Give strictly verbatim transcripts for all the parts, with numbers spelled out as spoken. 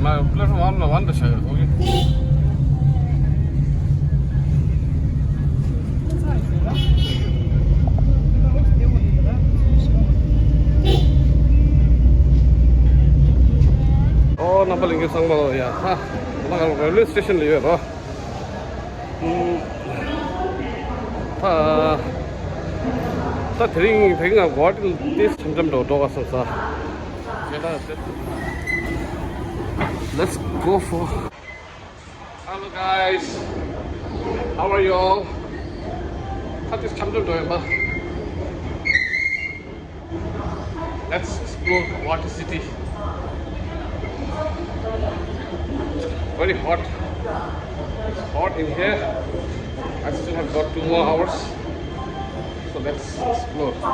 My platform one, one the share, okay? Oh, number ling sang ba ya. Ha. Number railway station le yo. ད་ད་དེ་རིང་དེ་རིང་ང་གོ་ཏི་ཏིས་འཆམ་འཆམ་འགྲོ་འགྲོ་བ་སོང་ས། Let's go for. Hello guys, how are you all? ད་ཏིས་འཆམ་འཆམ་འགྲོ་ཡོད་པ། Let's explore Guwahati city. Very hot. It's hot in here. I still have got two more hours. So let's explore. See.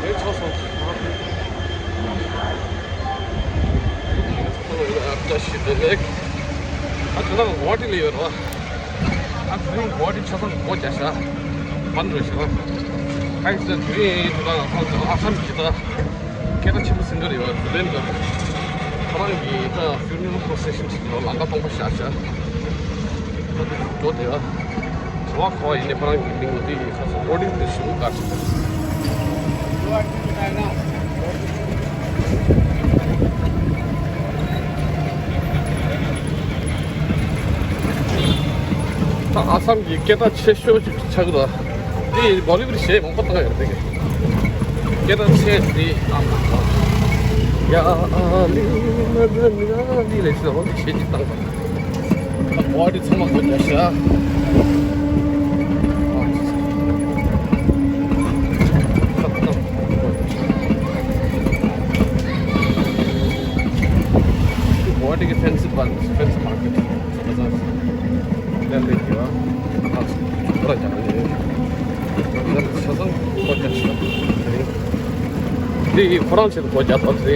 Let's go. Let's go. Let's go. ད་ཁྱོད་རང་གོ་ཏི་ལ་ཡོད་རེད་བ། ཨ་ཁྱོད་རང་གོ་ཏི་ཆ་ཚང་གོ་རྒྱ་ཤ་བན་རེད་ཤག་ཁ་ཡིན་ཟེར་དུས་ད་ཁོང་ཚོ་ཨ་སམ་གྱི་ད་སྐད་གྲགས་ཆེན་པོ་ཟིན་གྱི་རེད་བ། དེ་ལན་ད་ཁོ་རང་གི་ད་funeral procession ཞིག་ལ་ལམ་ཁ་སྟོང་པ་བཞག་ཤག་ད་དེ་འགྲོ་དེ་བ། ག་བ་ག་བ་ཡིན་ནའི་ཁོ་རང་གི་མིང་ལ་དེ་ཡིན་ས་སོ་boarding དེ་ཞུ་ག་ཅི། ད་ཨ་སམ་གྱི་སྐད་གྲགས་ཆེ་ཤོས་ཅིག་ཆགས་ཀྱི་འདུག་དེ་Bollywood གཞས་མང་པོ་བཏང་ཡོད་རེད་དེ། སྐད་གྲགས་ཆེ་དེ་ཨ་མ་ཡ་ཨ་མི་མ་མི་མི་ལས་ཤི་འོ་དེ་གཞས་ཅིག་བཏང་པ། Body ཚང་མ་གོ་རྒྱ་ཤ། Body གི་fancy bar, fancy market. Bazaar. Then they give up. Pura jam ne. Then sazan ko jam shi. Di Fransa ko jam pa se.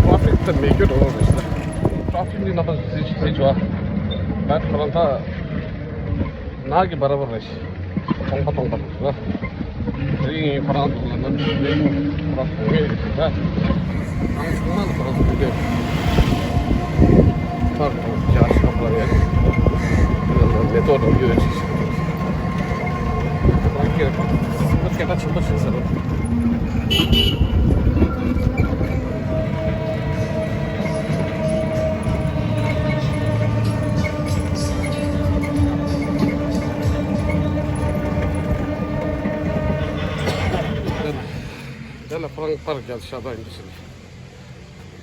Traffic ད་མེད་རྒྱུ་འགྲོ་བ་རེད་ཤག Traffic ནི་རྣམ་པ་གཟིགས་ཤིག་ཟེར་བྱོས། ད་ཁོ་རང་ད་ནག་གི་བར་བར་རེད་ཤག་སྟོང་པ་སྟོང་པ་རེད་ཤག་དེ་རིང་ཁོ་རང་འདུག་ལ་ནམ་ཁོ་རང་ཐོག་མེད་རེད་ཤག་ད་ཁོ་རང་ཚང་མ་ལ་ཁོ་རང་ཚོ་འདུག་ད་ཁོ་རང་རྒྱ་ཤ་པ་རེད། མེ་ཏོག་འགྲོ་རྒྱུ་ཡོད་ཅིག་ཤག་ད་སྐད་སྐད་གྲགས་ཆེན་པོ་ཞིག་ཟེར་རོ། དེ་ལ་ཁོ་རང་པར་རྒྱག་ཤ་སྟག་ཡིན་འདུག་ཟེར།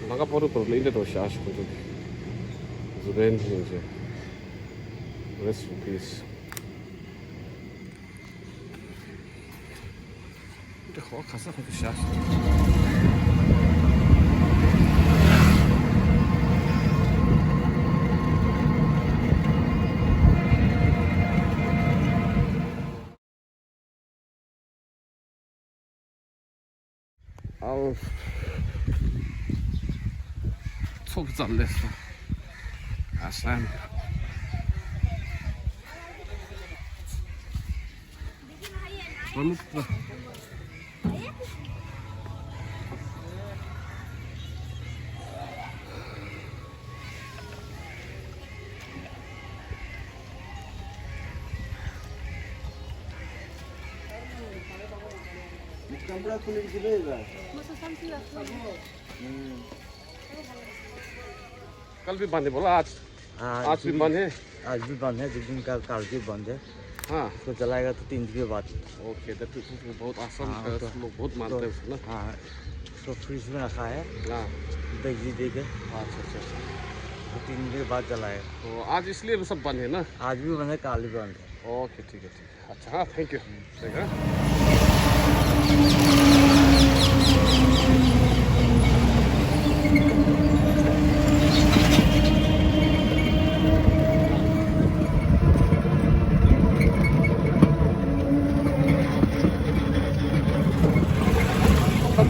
ལང་ཀ་པོ་རུ་པོ་རུ་ལ་འདི་འགྲོ་ཤ་ཞིག་ཁོ་ཚོ་གི་ཟུ་བན་ཡིན་ཟེར། Rest in peace. འདི་ཧོ་ཁ་ས་ཁོ་ཚོ་ཤ་ཞིག་ཨའོ། ཚོགས་ཙམ་ལས་སོ། ཨ་སན། བ་མི་ཚོགས། कपड़ा खुले की रहेगा। हम्म। कल भी बंद है बोला आज। हाँ, आज भी बंद है। आज भी बंद है, जिस दिन का, कल भी बंद है। हाँ। इसको चलाएगा तो तीन दिन के बाद। ओके, तो बहुत आसान है, लोग बहुत मानते हैं उसको ना। हाँ। तो फ्रिज में रखा है। हाँ। दही दे के। अच्छा, अच्छा, अच्छा। तो तीन दिन के बाद जलाएगा। तो आज इसलिए सब बंद है ना? आज भी बंद है, काल भी बंद है। ओके, ठीक है, ठीक है। अच्छा, हाँ, thank you। ठीक है।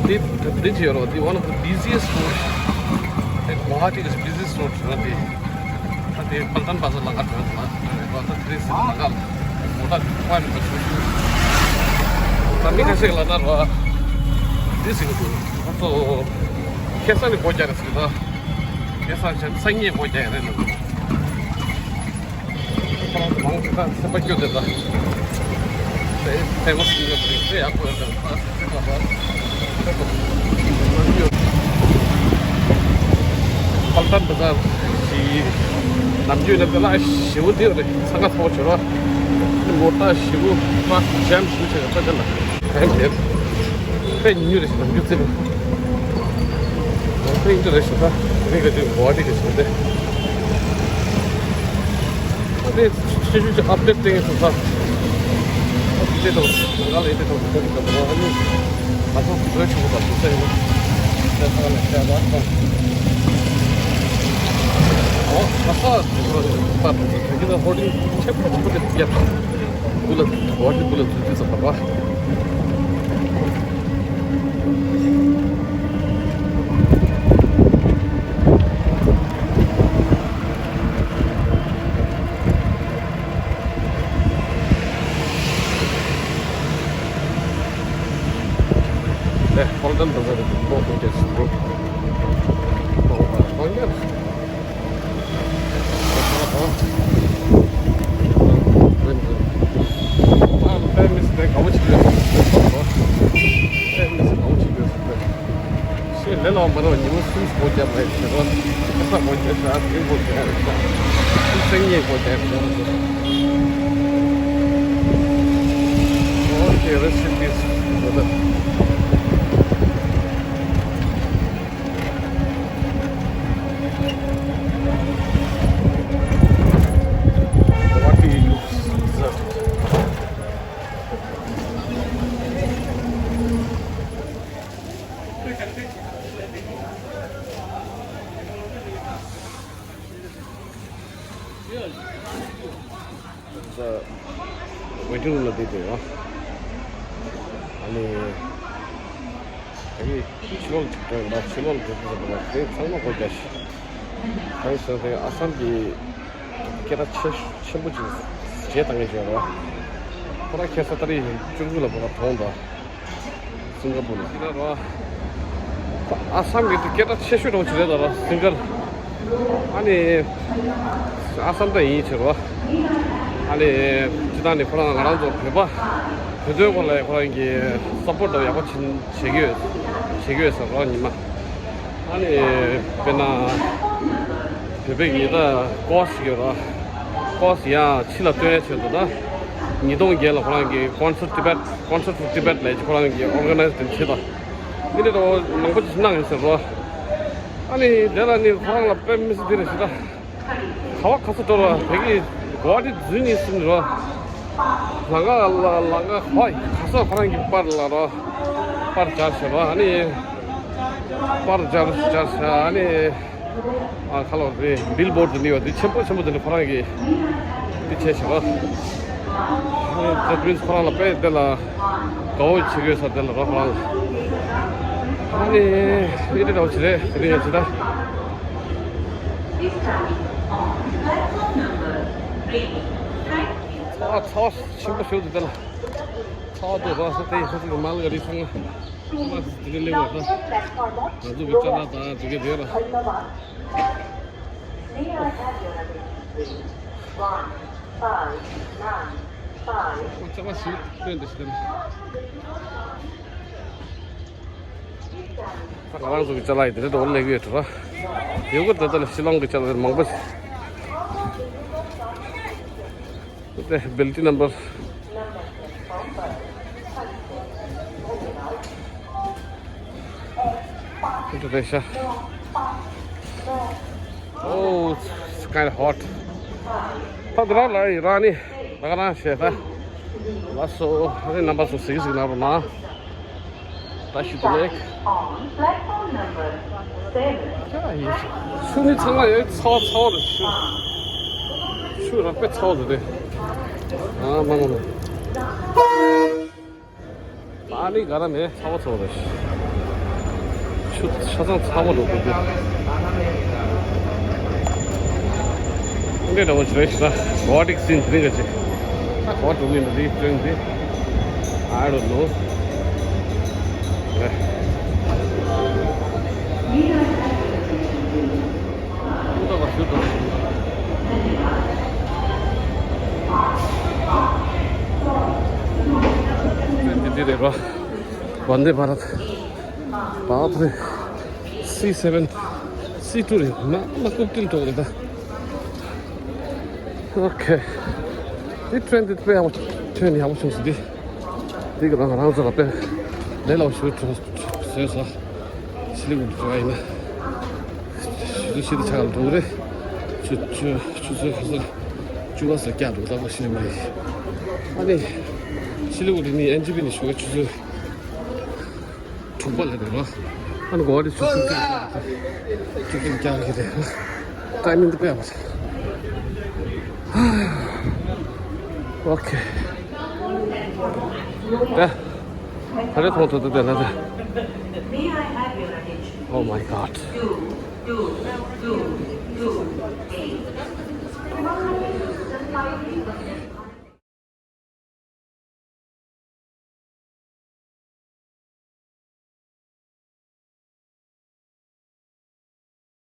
འདི་འདི་ཅི་ཡོད་རོ། འདི་one of the busiest road. འདི་Guwahati གི་busiest road རེད་འདི། ད་འདི་Paltan Bazar ལ་ཁ་ཐོན་ལ་ད་འདི་སི་ལ་ཁ་མོ་ཊ་ཁ་མི་ཚུགས་ཤུ། ད་མི་ཁ་ཤས་ལ་ད་རོ། འདི་སི་གི་འདུག་ཁོ་ཚོ་ཁེ་ས་ནི་སྒོ་རྒྱག་རེད་ཟེར་ད། ཁེ་ས་ཆ་སང་ཉིན་སྒོ་རྒྱག་རེད་ལ། ཁོ་རང་ཚོ་མང་ཆེ་ད་སེམས་པ་སྐྱོ་དེ་ད། དེ་ཕེ་མ་སི་ཡོད་རེད། དེ་ཡག་པོ་ཡོད་རེད། ད་སེམས་པ་ད་ཕལ་ཏན་པ་ཟར་གྱི་ནམ་རྒྱུན་ནམ་དེ་ལ་ཞེ་པོ་དེ་རེད། འཚང་ཁ་ཚ་པོ་བྱོས་རོགས། མོ་ཊ་ཞེ་པོ་ཊ་ར་ཕིག་ཇམ་ཞེ་པོ་བྱས་ད་དེ་ལ། ཕན་ཐོགས། དཔེ་ཉུང་རེ་ཞིག་ལ་འགྱུར་ཚེ། དཔེ་ཉུང་རེ་ཞིག་ད་རིག་ག་དུས་གོ་བ་རིག་ག་ཞིག་སྟེ། ཨ་དེ་ཆེ་ཆུང་ཅིག་ཨབ་ཌེཊ་སྟེང་སོང་ས། ཨ་དེ་དང་ང་ལ་དེ་དང་དེ་དང་ཨ་ནི་ང་ཚོ་བཟོས་ཆོག་པ་དུས་ཚོད་ཡིན་ན། དེ་ཚང་ལ་བཤད་པ་དང་། ཨོ་ཁ་ས་དེ་ཚོ་པར་དེ་ཚོ་དེ་གི་ད་ཧོར་ཌིང་ཆེ་པོ་ཆེ་པོ་དེ་རྒྱབ། སྐུ་ལ་གོ་བ་དེ་སྐུ་ལ་ཚུད་དུས་ཙམ་པ། ལས་ཧོལ་ཏན་དུ་ཟེར་གི་འདུག་ཁོང་ཁྱེད་ཀྱི་འདུག་ཁོང་ཁོང་ཁྱེད། ཨ་ལོ་པད་མི་སི་དེ་དགའ་བོ་ཆེ་ཡོད་ཟེར་ཏེ། པད་མི་སི་དགའ་བོ་ཆེ་ཡོད་ཟེར་ཏེ། ཤེས་ལས་ལ་མ་རོ་ཉི་མ་སུམ་སྒོ་རྒྱབ་མེད་ཟེར་རོ། ཁ་ས་སྒོ་རྒྱབ་ཤག་དེ་སྒོ་རྒྱབ་རེད་ཤག་སེང་ཉིན་སྒོ་རྒྱབ་རེད་ཤག་ཨོ་ཁེ་རེ་སི་པི་སི་ཝེ་དར། Guwahati looks deserted. ད་ཝེ་ཊིང་རུམ་ལ་བསྡད་དེ་ཡོད། ཨ་ནི་ད་གིན་ཕྱི་ལོགས་ཅིག་ཐོན་པ། ཕྱི་ལོགས་ལ་འགྲོ་དུས་ཙམ་པ་ལ་དེ་ཚང་མ་སྒོ་རྒྱག་ཤག་གང་ཡིན་ཟེར་ན་དེ་ཨ་སམ་གྱི་སྐད་གྲགས་ཆེ་ཆེན་པོ་ཅིག་བརྗེད་བཏང་གི་ཡོད་རེད་བ། ཁོ་རང་ཁ་སང་ཏ་རིག་བཅུ་དགུ་ལ་ཁོ་རང་གྲོངས་འདུག་སིང་ག་པུར་ལ། ཨ་སམ་གྱི་སྐད་གྲགས་ཆེ་ཤོས་འདྲ་བོ་ཅིག་རེད་ད་ར། སིང་གར། ཨ་ནི་ཨ་སམ་ད་ཡིན་ཆེ་རོ། ཨ་ནི་སྤྱི་བཏང་ནས་ཁོ་རང་ང་རང་ཚོ་བོད་པ་བོད་དོན་སྐོར་ལ་ཁོ་རང་གི་སཔོར་ཊི་འདྲ་བོ་ཡག་པོ་བྱེད་བྱེད་ཀྱི་ཡོད་བྱེད་ཀྱི་ཡོད་ཟེར་རོ་ཉི་མ། ཨ་ནི་དཔེར་ན་བོད་པའི་ཉི་ཟླ་ཀོ་སི་ཡོད་ར། ཀོ་སི་ཡང་ཕྱི་ལ་སྟོན་ཡ་ཆེད་དུ་ད་ཉིས་སྟོང་བརྒྱད་ལ་ཁོ་རང་གི་Concert Tibet Concert for Tibet ལབ་ཀྱི་ཁོ་རང་གི་ཨོར་ག་ནའི་ཛི་བྱས་ད། འདི་འདྲ་འདྲ་བོ་མང་པོ་ཅིག་གནང་ཡོད་ཟེར་རོ། ཨ་ནི་དེ་ལ་ནི་ཁོ་རང་ལ་དཔེ་མི་སྲིད་དེ་རེད་ཟེར་ད། ག་བ་ག་ས་འགྲོ་རོ་བོད་ཀྱི་གོ་བ་དེ་འཛུལ་ནི་སུན་རོ། ལང་ཀ་ལ་ལང་ཀ་ག་བ་ག་ས་ཁོ་རང་གི་པར་ལ་རོ། པར་སྦྱར་ཟེར་རོ། ཨ་ནི་པར་སྦྱར་སྦྱར་ཟེར་ཨ་ནི། ཨ་ཁ་ལོ་རེད། བིལ་བོར་ཌི་འདི་བ་འདི་ཆེན་པོ་ཆེན་པོ་འདི་ནི་ཁོ་རང་གི་འདི་བྱས་བྱས་པ། ཨ་ནི་that means ཁོ་རང་ལ་དཔེ་དེ་ལ་དགའ་བོ་བྱེད་དགོས་ས་དེ་ལ་རོ་ཁོ་རང་ལ། ཨ་ནི་ཨེ་འདྲ་འདྲ་བོ་ཅིག་རེད། དེ་རིང་ཡང་ཅི་ད། ཚ་བ་ཚ་བ་ཆེན་པོ་ཞིག་འདུག་དེ་ལ། ཚ་བ་འདུག་རོ་ས་དེ་ཡི་ས་ཚིགས་མ་ལ་ག་རི་ཚང་མ། ཁོ་མ་དེ་ལས་ལེགས་པ་ད། ང་ཚོ་གི་ཅ་ལག་དང་དེ་གའི་དེ་ལ། ཁོ་ཅ་ལག་ཞིག་སྟོན་དེ་ཞིག་དེ་ལ། ད་ང་རང་ཚོ་གི་ཅ་ལག་ཡི་དེ་འདྲ་འོར་ལེགས་ཡོད་དྲ། ཡོད་གི་ད་ལྟ་ལ་ཤི་ལོང་གི་ཅ་ལག་མང་པོ་ཞིག་དེ་བེལ་ཊི་ནམ་བར། འདི་རེད་ཤག Oh, it's kind of hot. ད་དུ་རང་ལ་ཡི་རང་ནི་ད་ག་རང་བཤད་ད། ལགས་སོ། ཨ་ནི་རྣམ་པ་ཚོ་གཟིགས་གཟིགས་གནང་རོགས་གནང་། ད་ཤི་དུ་ལེགས། ཆུ་ནི་ཚང་མ་ཡོད། ཚ་བ་ཚ་བ་རེད། ཆུ་ཆུ་རགས་པས་ཚ་བ་རེད། ཨ་མ་མ་མ། ཨ་ནི་ག་ར་མེད། ཚ་བ་ཚ་བ་རེད། ཆ་ཚང་ཚ་བོ་འགྲོ་དགོས་འདུག་འདི་འདྲ་བ་ཞིག་རེད་ཤག་ད་གོ་ཏིག་སིན་དེ་རིང་ག་ཅིག་ད་གོ་འགྲོ་གི་འདུག་འདི་ཀྲེན་འདི། I don't know. རེད། ད་ག་ཞུ་དང་། འདི་འདི་རེད་རོ། བན་དེ་བྷ་རད། བཱབ་རེད། སི་སེ་བེན། སི་ཊུ་རེད། མ་མ་རྐུབ་སྟེགས་འགྲོ་གི་རེད་ད། ཨོ་ཁེ། འདི་ཀྲེན་འདི་དཔེ་ཡག་པོ། ཀྲེན་ཡག་པོ་བྱུང་སོང་འདི། འདི་གི་རང་རང་ཚོ་ལ་དཔེ་ལས་སླ་པོ་ཞིག་བྱུང་བཟོས་སོང་། ཆི་ལི་ཝུད་འགྲོ་བ་ཡིན་ན། ཆུ་ཚོད་བཞི་དང་ཕྱེད་ཀ་ལ་འགྲོ་གི་རེད། ཆུ་ཆུ་ཆུ་ཚོད་ག་ཚོད་བཅུ་པ་ཙམ་བསྐྱལ་འདུག་ལྟ་བུ་ཤེས་མ་ཡིན། ཨ་ནི། ཆི་ལི་ཝུད་ནི་ཨེན་ཇི་པི་ནས་ཞུ་གི་ཆུ་ཚོད་དྲུག་པ་ལ་རེད་རོ། ཨ་ནི་གོ་བ་དེ་ཆུ་ཚོད་བཅུ་གཅིག་བསྐྱལ་གི་རེད། ཊའི་མིང་དེ་དཔེ་ཡག་པོ་རེད། ཨོ་ཁེ། ད་ད་རེས་མཐོང་ཐུབ་འདུག་དེ་ན་དེ། Oh my God.